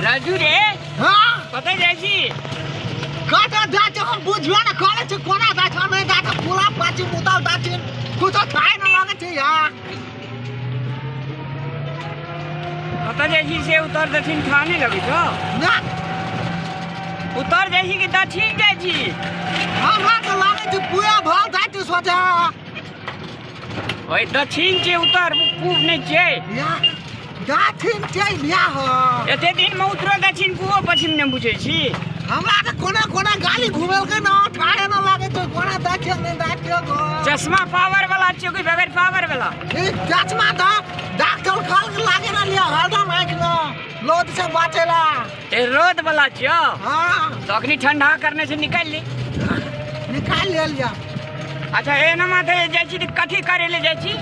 राजू रे। हां कतऽ जाइ छी? कतऽ जाइ छी हम बुझबे ने करै छी, कोना जाइ छी नहि जाइ छी, पूरा पाची मुतल जाइ छी, कुछो खाय न लागै छै यार। कतऽ जाइ छी से उतर दक्षिण ठा नहि लगै छौ? ना। उतर जाइ छी कि दक्षिण जाइ छी? हमरा तऽ लागै छै पूरा भल जाइ छी सोचा। ओहि दक्षिण छै उतर, पूब नहि छै। दक्षिण छै बियाह। एते दिन मे उतरो दक्षिण पूबो पश्चिम नहि बुझै छी। हमरा तऽ कोना कोना गाली घुमेलकै न, ठाढ़े न लागै छै, कोना दक्षिण नहि दक्षिण। चश्मा पावर वाला छियौ कि बगैर पावर वाला? ई चश्मा तऽ डॉक्टर कहलक लागे ना लिअ, हरदम आँखि मे रौद से बचेला। ए रौद वाला छियौ? हाँ। तऽ अखनी ठंडा करने से निकालि ली। निकालि लेल जा। अच्छा एना माथे जाइ छी तऽ कथी करे ले जाइ छी?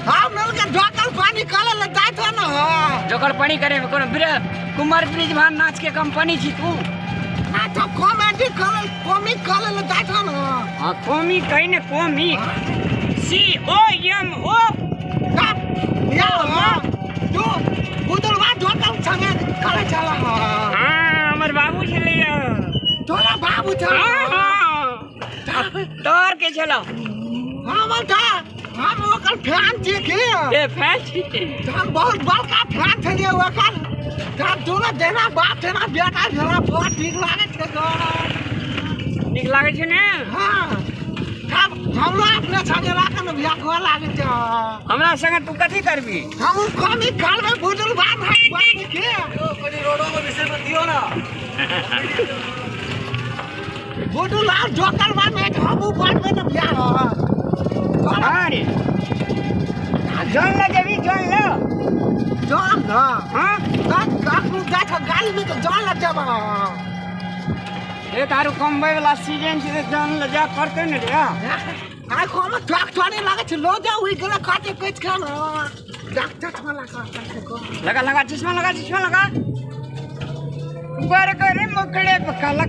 हम नल के ढकल पानी करे ले जाइत हो न। जोकर पानी करे में कोनो कुमार ब्रिज भान नाच के कंपनी छी तू? ना तो कॉमेडी करे, कॉमिक करे ले जाइत हो न। हाँ कॉमिक कहि ने, comic C O M O. या तू बुदलवा ढकल संगे करे चला। हाँ हमर बाबू छलैया। तोरा बाबू छल? हाँ तोर के छलौ? हमर था, हम ओकर फैन छी की। ए फैन छी? हम बहुत बड़का फैन छलियै ओकर। हम दोनो जेना बाप जेना बेटा भेला, बहुत नीक लागै छै। नीक लागै छै ने? हाँ। हमरो अपने संगे राखऽ ने बियाह घर लागै छै। हमरा संगे तू कथी करबी? हम कमी करबै बुजुर्ग बाप भाई बाप के। कनी रोडो के विषय में दियो ना। बुजुर्ग लाल जोकर बा में हमहूँ बनबै ने बियाह। अरे जन ले जेबी, जन ले। जन ना? हाँ। कखनो जाइ छ गाली में तऽ जन ले जेब। ए तारू कमबै वाला सीजन छै तऽ जन ले जा पड़तै ने रे। आइ हम डॉक्टर नहीं लागै छै, लो जा उइ गेलै काटे कटि के न। डॉक्टर चश्मा लगा लगा लगा चश्मा लगा, चश्मा लगा। बर करे मुखड़े पे काला।